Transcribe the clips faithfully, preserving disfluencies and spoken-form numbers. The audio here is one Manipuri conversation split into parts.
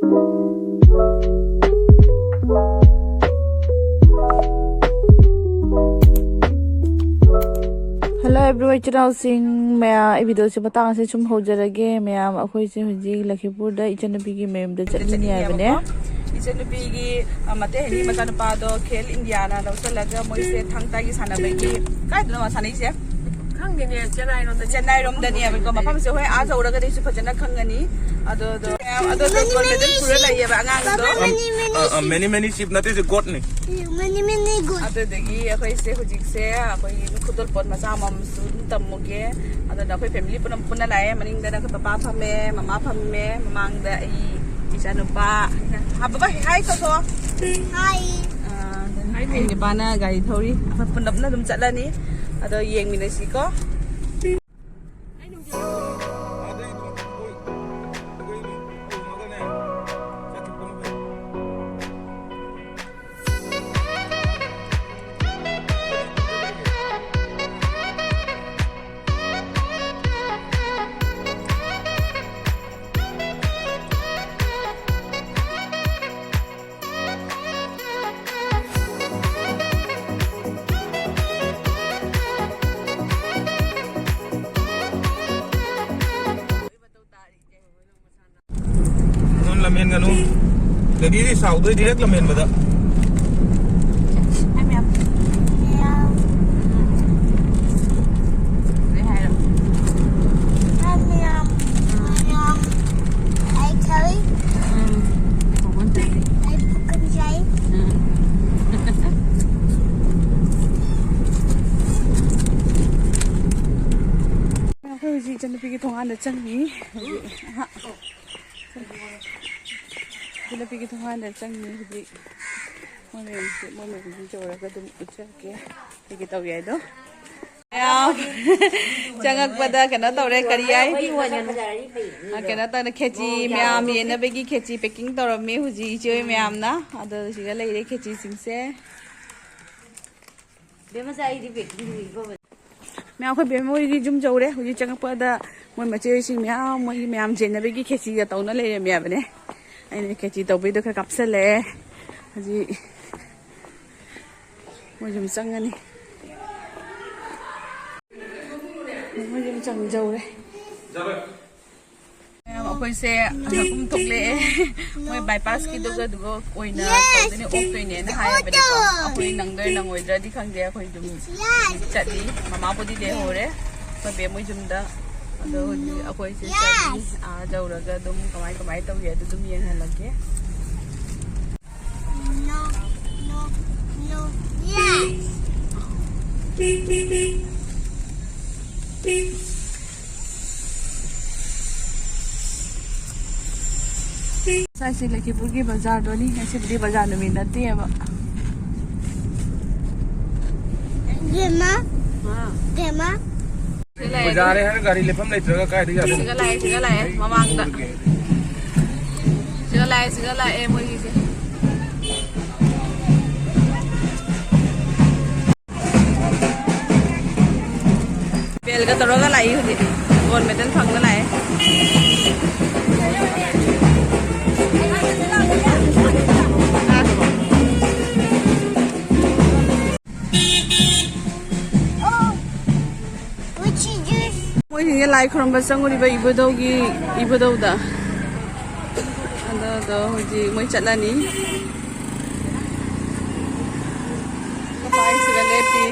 Hello everyone, ꯏꯆꯤꯟ ꯏꯅꯥꯎꯁꯤꯡ꯫ ꯃꯌꯥꯝ, ꯑꯩ ꯚꯤꯗꯤꯑꯣꯁꯦ ꯃꯇꯥꯡ ꯑꯁꯤꯗ ꯁꯨꯝ ꯍꯧꯖꯔꯒꯦ꯫ ꯃꯌꯥꯝ, ꯑꯩꯈꯣꯏꯁꯦ ꯍꯧꯖꯤꯛ ꯂꯈꯤꯄꯨꯔꯗ ꯏꯆꯟꯅꯨꯄꯤꯒꯤ ꯃꯌꯨꯝꯗ ꯆꯠꯂꯤꯅꯤ ꯍꯥꯏꯕꯅꯦ꯫ ꯏꯆꯟꯅꯨꯄꯤꯒꯤ, ꯑ, ꯃꯇꯩ ꯍꯥꯏꯅꯤ ꯃꯆꯥꯅꯨꯄꯥꯗꯣ ꯈꯦꯜ ꯏꯟꯗꯤꯌꯥꯅ ꯂꯧꯁꯤꯜꯂꯒ ꯃꯣꯏꯁꯦ ꯊꯥꯡ ꯇꯥꯒꯤ ꯁꯥꯟꯅꯕꯒꯤ, ꯀꯥꯏꯗꯅꯣ ꯁꯥꯟꯅꯩꯁꯦ? ꯈꯪꯗꯦꯅꯦ, ꯆꯦꯟꯅꯥꯏꯔꯣꯝꯗ꯫ ꯆꯦꯟꯅꯥꯏꯔꯣꯝꯗꯅꯦꯕꯀꯣ ꯃꯐꯝꯁꯦ꯫ ꯍꯣꯏ, ꯑꯥ ꯌꯧꯔꯒꯗꯤ ꯑꯩꯁꯨ ꯐꯖꯅ ꯈꯪꯒꯅꯤ꯫ ꯑꯗꯣ, ꯑꯗꯣ, ꯑꯗꯣ, ꯑꯗꯣ ꯒꯣꯜꯗꯟ ꯄꯨꯔ ꯂꯩꯌꯦꯕ ꯑꯉꯥꯡꯗꯣ꯫ ꯃꯦꯅꯤ ꯃꯦꯅꯤ ꯑ, ꯑ, ꯃꯦꯅꯤ ꯃꯦꯅꯤ ꯁꯤꯞ ꯅꯠꯇꯦ, ꯁꯤ ꯒꯣꯠꯅꯤ꯫ Many many good. ꯑꯗꯨꯗꯒꯤ ꯑꯩꯈꯣꯏꯁꯦ ꯍꯧꯖꯤꯛꯁꯦ ꯑꯩꯈꯣꯏꯒꯤ ꯈꯨꯗꯣꯜꯄꯣꯠ ꯃꯆꯥ ꯑꯃꯃꯝꯁꯨ ꯑꯗꯨꯝ ꯇꯝꯃꯨꯒꯦ꯫ ꯑꯗꯨꯅ ꯑꯩꯈꯣꯏ ꯐꯦꯃꯤꯂꯤ ꯄꯨꯟꯅ, ꯄꯨꯟꯅ ꯂꯥꯛꯑꯦ꯫ ꯃꯅꯤꯡꯗꯅ ꯑꯩꯈꯣꯏ ꯄꯄꯥ ꯐꯝꯃꯦ, ꯃꯃꯥ ꯐꯝꯃꯦ, ꯃꯃꯥꯡꯗ ꯑꯩ ꯏꯆꯥꯅꯨꯄꯥ꯫ ꯍꯥ, ꯕꯕꯥ, ꯍꯥꯏ ꯇꯧꯊꯣꯛꯑꯣ꯫ ꯍꯥꯏ꯫ ꯑꯥ, ꯑꯩ ꯅꯨꯄꯥꯅ ꯒꯥꯔꯤ ꯊꯧꯔꯤ꯫ ꯑꯩꯈꯣꯏ ꯄꯨꯂꯞꯅ ꯑꯗꯨꯝ ꯆꯠꯂꯅꯤ꯫ ꯑꯗꯣ ꯌꯦꯡꯃꯤꯟꯅꯁꯤꯀꯣ꯫ ꯑꯗꯨꯝ ꯂꯝꯍꯦꯟꯒꯅꯨ꯫ ꯒꯥꯔꯤꯗꯤ ꯁꯥꯎꯗꯣꯏ direct ꯂꯝꯍꯦꯟꯕꯗ꯫ ꯀꯩ ꯍꯥꯏꯔꯣ? ꯃꯌꯥꯝ, ꯃꯌꯥꯝ, ꯑꯩ ꯈꯜꯂꯤ꯫ ꯎꯝ꯫ ꯑꯩ ꯄꯨꯛ ꯀꯟꯖꯩ꯫ ꯎꯝ꯫ ꯑꯩꯈꯣꯏ ꯍꯧꯖꯤꯛ ꯏꯆꯟꯅꯨꯄꯤꯒꯤ ꯊꯣꯡꯒꯥꯟꯗ ꯆꯪꯉꯤ꯫ ꯍꯧꯖꯤꯛ, ꯑꯍꯥ꯫ ꯏꯆꯟꯅꯨꯄꯤꯒꯤ ꯊꯣꯡꯒꯥꯟꯗ ꯆꯪꯉꯤ ꯍꯧꯖꯤꯛ꯫ ꯃꯣꯏ ꯃꯌꯥꯝꯁꯦ, ꯃꯣꯏ ꯃꯌꯥꯝꯁꯦ ꯌꯧꯔꯒ ꯑꯗꯨꯝ ꯎꯠꯆꯔꯛꯀꯦ꯫ ꯀꯩ ꯀꯩ ꯇꯧꯏ ꯍꯥꯏꯗꯣ꯫ ꯃꯌꯥꯝ ꯆꯪꯉꯛꯄꯗ ꯀꯩꯅꯣ ꯇꯧꯔꯦ, ꯀꯔꯤ ꯍꯥꯏ? ꯑ, ꯀꯩꯅꯣ ꯇꯧꯔꯦ, ꯈꯦꯆꯤ ꯃꯌꯥꯝ ꯌꯦꯟꯅꯕꯒꯤ ꯈꯦꯆꯤ packing ꯇꯧꯔꯝꯃꯤ ꯍꯧꯖꯤꯛ ꯏꯆꯦ ꯍꯣꯏ ꯃꯌꯥꯝꯅ꯫ ꯑꯗꯣ ꯁꯤꯗ ꯂꯩꯔꯦ ꯈꯦꯆꯤꯁꯤꯡꯁꯦ꯫ ꯕꯦꯝꯃꯆꯥ, ꯑꯩꯗꯤ packing ꯃꯌꯥꯝ ꯑꯩꯈꯣꯏ ꯕꯦꯝꯃ ꯍꯣꯏꯒꯤ ꯌꯨꯝ ꯌꯧꯔꯦ꯫ ꯍꯧꯖꯤꯛ ꯆꯪꯉꯛꯄꯗ ꯃꯣꯏ ꯃꯆꯦ ꯍꯣꯏꯁꯤꯡ ꯃꯌꯥꯝ, ꯃꯣꯏꯒꯤ ꯃꯌꯥꯝ ꯌꯦꯟꯅꯕꯒꯤ ꯈꯦꯆꯤꯒ ꯇꯧꯅ ꯂꯩꯔꯝꯃꯦ ꯍꯥꯏꯕꯅꯦ꯫ ꯑꯩꯅ ꯈꯦꯆꯤ ꯇꯧꯕꯩꯗꯣ ꯈꯔ ꯀꯥꯞꯁꯜꯂꯛꯑꯦ꯫ ꯍꯧꯖꯤꯛ ꯃꯣꯏ ꯌꯨꯝ ꯆꯪꯉꯅꯤ꯫ ꯃꯣꯏ ꯌꯨꯝ ꯆꯪꯖꯧꯔꯦ꯫ ꯃꯌꯥꯝ, ꯑꯩꯈꯣꯏꯁꯦ ꯍꯜꯂꯛꯐꯝ ꯊꯣꯛꯂꯛꯑꯦ꯫ ꯃꯣꯏ ꯕꯥꯏꯄꯥꯁꯀꯤꯗꯨꯒ ꯑꯗꯨꯒ ꯑꯣꯏꯅ ꯇꯧꯗꯣꯏꯅꯦ, ꯑꯣꯛꯇꯣꯏꯅꯦꯅ ꯍꯥꯏꯌꯦꯕꯅꯦꯀꯣ꯫ ꯑꯩꯈꯣꯏ ꯅꯪꯗꯣꯏ ꯅꯪꯉꯣꯏꯗ꯭ꯔꯗꯤ ꯈꯪꯗꯦ, ꯑꯩꯈꯣꯏ ꯑꯗꯨꯝ ꯆꯠꯂꯤ꯫ ꯃꯃꯥꯕꯨꯗꯤ ꯂꯩꯍꯧꯔꯦ ꯑꯩꯈꯣꯏ ꯕꯦꯝ ꯃꯣꯏ ꯌꯨꯝꯗ꯫ ꯑꯗꯣ ꯍꯧꯖꯤꯛ ꯑꯩꯈꯣꯏꯁꯦ ꯆꯠꯂꯤ꯫ ꯑꯥ ꯌꯧꯔꯒ ꯑꯗꯨꯝ ꯀꯃꯥꯏ ꯀꯃꯥꯏ ꯇꯧꯒꯦ ꯑꯗꯨ ꯑꯗꯨꯝ ꯌꯦꯡꯍꯜꯂꯛꯀꯦ꯫ No, no, no, yes. ꯉꯁꯥꯏꯁꯦ ꯂꯈꯤꯄꯨꯔꯒꯤ ꯕꯖꯥꯔꯗꯣꯅꯤ꯫ ꯉꯁꯤꯕꯨꯗꯤ ꯕꯖꯥꯔ ꯅꯨꯃꯤꯠ ꯅꯠꯇꯦꯕ꯫ ꯕꯦꯝꯃ, ꯑꯥ꯫ ꯕꯦꯝꯃ꯫ ꯁꯤꯗ ꯂꯥꯛꯑꯦ꯫ ꯕꯖꯥꯔ ꯍꯥꯏꯔꯒ ꯒꯥꯔꯤ ꯂꯦꯞꯐꯝ ꯂꯩꯇ꯭ꯔꯒ ꯀꯥꯏꯗ ꯌꯥꯗꯣꯏꯅꯣ? ꯁꯤꯒ ꯂꯥꯛꯑꯦ, ꯁꯤꯒ ꯂꯥꯛꯑꯦ, ꯃꯃꯥꯡꯗ꯫ ꯁꯤꯒ ꯂꯥꯛꯑꯦ, ꯁꯤꯒ ꯂꯥꯛꯑꯦ ꯃꯣꯏꯒꯤꯁꯦ꯫ ꯕꯦꯜꯒ ꯇꯧꯔꯒ ꯂꯥꯛꯏ ꯍꯧꯖꯤꯛ꯫ ꯒꯣꯜ ꯃꯦꯗꯜ ꯐꯪꯕ ꯂꯥꯛꯑꯦ꯫ ꯃꯣꯏꯁꯤꯡꯁꯦ ꯂꯥꯏ ꯈꯨꯔꯨꯝꯕ ꯆꯪꯉꯨꯔꯤꯕ ꯏꯕꯨꯙꯧꯒꯤ, ꯏꯕꯨꯙꯧꯗ꯫ ꯑꯗꯣ, ꯑꯗꯣ ꯍꯧꯖꯤꯛ ꯃꯣꯏ ꯆꯠꯂꯅꯤ꯫ ꯅꯨꯄꯥꯁꯤꯒ ꯂꯦꯞꯄꯤ꯫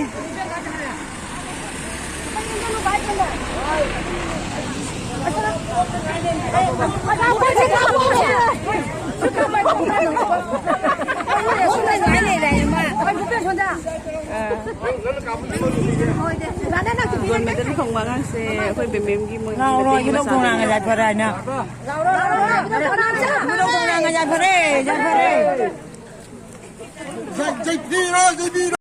ꯒꯣꯜ ꯃꯦꯗꯜ ꯐꯪꯕ ꯑꯉꯥꯡꯁꯦ ꯑꯩꯈꯣꯏ ꯕꯦꯝꯕꯦꯝꯒꯤ ꯃꯣꯏꯒꯤ ꯂꯥꯎꯔꯣ, ꯃꯩꯇꯩꯒꯤ ꯏꯕꯨꯙꯧ ꯈꯣꯡꯅꯥꯡ ꯃꯆꯥꯅꯨꯄꯤꯅꯦ꯫ ꯌꯥꯏꯐꯔꯦ ꯍꯥꯏꯅ꯫ ꯂꯥꯎꯔꯣ, ꯂꯥꯎꯔꯣ, ꯂꯥꯎꯔꯣ, ꯏꯕꯨꯙꯧ ꯈꯣꯡꯅꯥꯡ ꯌꯥꯏꯐꯔꯦ, ꯌꯥꯏꯐꯔꯦ꯫ ꯖꯩ, ꯖꯩꯕꯤꯔꯣ, ꯖꯩꯕꯤꯔꯣ꯫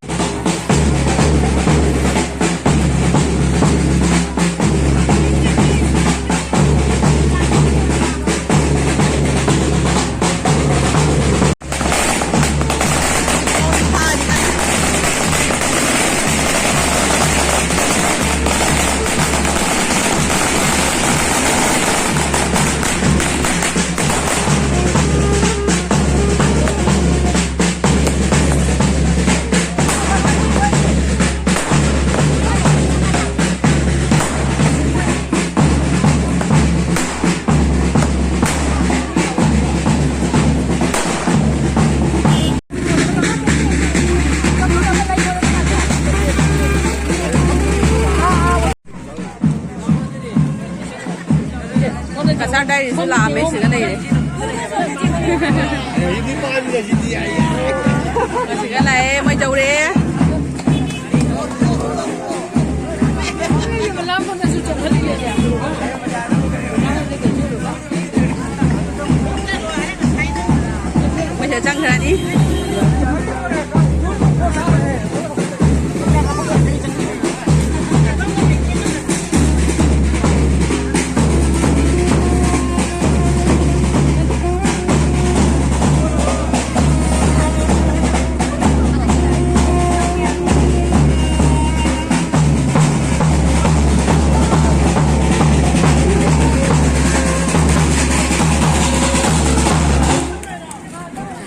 ꯍꯥꯏꯔꯤꯁꯨ ꯂꯥꯛꯑꯝꯃꯦ, ꯁꯤꯗ ꯂꯩꯔꯦ꯫ ꯁꯤꯒ ꯂꯥꯛꯑꯦ, ꯃꯣꯏ ꯇꯧꯔꯛꯑꯦ꯫ ꯃꯣꯏꯁꯤꯗ ꯆꯪꯈ꯭ꯔꯅꯤ꯫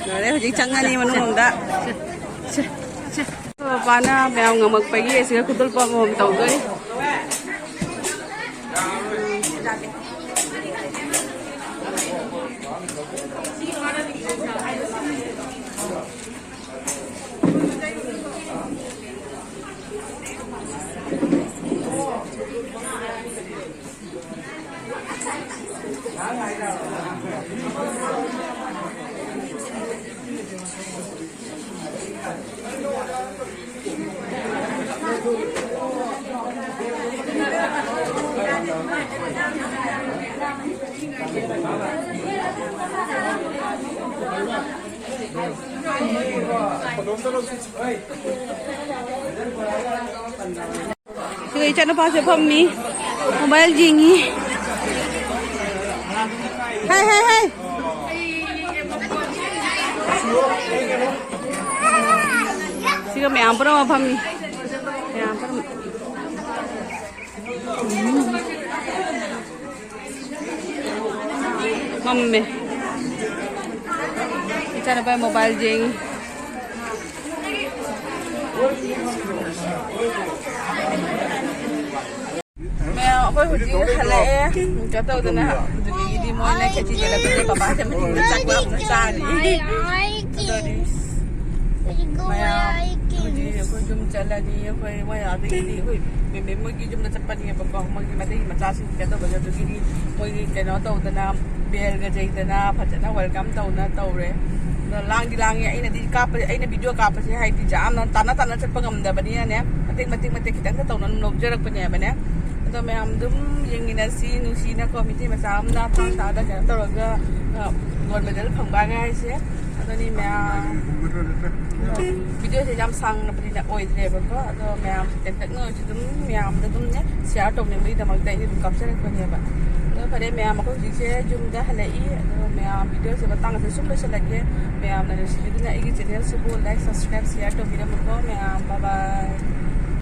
ꯂꯣꯏꯔꯦ, ꯍꯧꯖꯤꯛ ꯆꯪꯉꯅꯤ ꯃꯅꯨꯡ ꯂꯣꯝꯗ꯫ ꯁꯦ, ꯁꯦ, ꯁꯦ꯫ ꯃꯄꯥꯅ ꯃꯌꯥꯝ ꯉꯝꯃꯛꯄꯒꯤ ꯑꯁꯤꯗ ꯈꯨꯗꯣꯜꯄꯣꯠ ꯑꯃꯃꯝ ꯇꯧꯗꯣꯔꯤ꯫ ꯁꯤꯗ ꯏꯆꯥꯅꯨꯄꯥꯁꯦ ꯐꯝꯃꯤ, ꯃꯣꯕꯥꯏꯜ ꯌꯦꯡꯉꯤ꯫ ꯍꯥꯏ, ꯍꯥꯏ, ꯍꯥꯏ꯫ ꯁꯤꯒ ꯃꯌꯥꯝ ꯄꯨꯝꯅꯃꯛ ꯐꯝꯃꯤ꯫ ꯃꯌꯥꯝ ꯄꯨꯝꯅꯃꯛ꯫ ꯃꯝꯃꯦ꯫ ꯏꯆꯥꯅꯨꯄꯥ ꯃꯣꯕꯥꯏꯜ ꯌꯦꯡꯉꯤ꯫ ꯃꯌꯥꯝ, ꯑꯩꯈꯣꯏ ꯍꯧꯖꯤꯛ ꯍꯜꯂꯛꯑꯦ꯫ ꯀꯩꯅꯣ ꯇꯧꯗꯅ, ꯑꯗꯨꯗꯒꯤꯗꯤ ꯃꯣꯏꯅ ꯈꯦꯆꯤ ꯀꯠꯂꯛꯄꯁꯦ ꯕꯕꯥꯁꯦ ꯃꯅꯤꯡꯗ ꯆꯥꯛ ꯂꯥꯝꯅ ꯆꯥꯔꯤ꯫ ꯑꯗꯨꯅꯤ꯫ ꯃꯌꯥꯝ ꯍꯧꯖꯤꯛ ꯑꯩꯈꯣꯏ ꯌꯨꯝ ꯆꯠꯂꯅꯤ꯫ ꯑꯩꯈꯣꯏ ꯃꯣꯏ ꯑꯗꯒꯤꯗꯤ ꯑꯩꯈꯣꯏ ꯃꯦꯝ ꯃꯣꯏꯒꯤ ꯌꯨꯝꯗ ꯆꯠꯄꯅꯦꯕꯀꯣ꯫ ꯃꯣꯏꯒꯤ ꯃꯇꯩ ꯃꯆꯥꯁꯤꯡ ꯀꯩꯅꯣ ꯇꯧꯕꯁꯦ ꯑꯗꯨꯒꯤꯗꯤ ꯃꯣꯏꯒꯤ ꯀꯩꯅꯣ ꯇꯧꯗꯅ ꯕꯦꯜꯒ ꯆꯩꯗꯅ ꯐꯖꯅ ꯋꯦꯜꯀꯝ ꯇꯧꯅ ꯇꯧꯔꯦ꯫ ꯑꯗꯣ ꯂꯥꯡꯗꯤ ꯂꯥꯡꯉꯦ꯫ ꯑꯩꯅꯗꯤ ꯀꯥꯞꯄ ꯑꯩꯅ ꯚꯤꯗꯤꯑꯣ ꯀꯥꯞꯄꯁꯦ ꯍꯥꯏꯗꯤ ꯌꯥꯝꯅ ꯇꯥꯅ ꯇꯥꯅ ꯆꯠꯄ ꯉꯝꯗꯕꯅꯤꯅꯅꯦ, ꯃꯇꯦꯛ ꯃꯇꯦꯛ ꯃꯇꯦꯛ ꯈꯤꯇꯪꯗ ꯇꯧꯅ ꯑꯗꯨꯝ ꯂꯧꯖꯔꯛꯄꯅꯦꯕꯅꯦ꯫ ꯑꯗꯣ ꯃꯌꯥꯝ ꯑꯗꯨꯝ ꯌꯦꯡꯃꯤꯟꯅꯁꯤ ꯅꯨꯡꯁꯤꯅꯀꯣ꯫ ꯃꯤꯇꯩ ꯃꯆꯥ ꯑꯃꯅ ꯊꯥꯡ ꯇꯥꯗ ꯀꯩꯅꯣ ꯇꯧꯔꯒ ꯒꯣꯜ ꯃꯦꯗꯜ ꯐꯪꯕꯒ ꯍꯥꯏꯁꯦ꯫ ꯑꯗꯨꯅꯤ ꯃꯌꯥꯝ ꯚꯤꯗꯤꯑꯣꯁꯦ ꯌꯥꯝ ꯁꯥꯡꯅꯕꯅꯤꯅ ꯑꯣꯏꯗ꯭ꯔꯦꯕꯀꯣ꯫ ꯑꯗꯣ ꯃꯌꯥꯝ ꯇꯦꯟꯇꯛꯅ ꯑꯣꯏꯔꯁꯨ ꯑꯗꯨꯝ ꯃꯌꯥꯝꯗ ꯑꯗꯨꯝꯅꯦ ꯁꯤꯌꯥꯔ ꯇꯧꯅꯤꯡꯕꯒꯤꯗꯃꯛꯇ ꯑꯩꯅ ꯑꯗꯨꯝ ꯀꯥꯞꯆꯔꯛꯄꯅꯦꯕ꯫ ꯑꯗꯣ ꯐꯔꯦ ꯃꯌꯥꯝ, ꯑꯩꯈꯣꯏ ꯍꯧꯖꯤꯛꯁꯦ ꯌꯨꯝꯗ ꯍꯜꯂꯛꯏ꯫ ꯑꯗꯣ ꯃꯌꯥꯝ ꯚꯤꯗꯤꯑꯣꯁꯦ ꯃꯇꯥꯡ ꯑꯁꯤꯗ ꯁꯨꯝ ꯂꯣꯏꯁꯤꯜꯂꯒꯦ꯫ ꯃꯌꯥꯝꯅ ꯅꯨꯡꯁꯤꯕꯤꯗꯨꯅ ꯑꯩꯒꯤ ꯆꯦꯅꯦꯜꯁꯤꯕꯨ ꯂꯥꯏꯛ ꯁꯕꯁꯀ꯭ꯔꯥꯏꯕ ꯁꯤꯌꯥꯔ ꯇꯧꯕꯤꯔꯝꯃꯨꯀꯣ ꯃꯌꯥꯝ꯫ ꯕꯥꯏ ꯕꯥꯏ꯫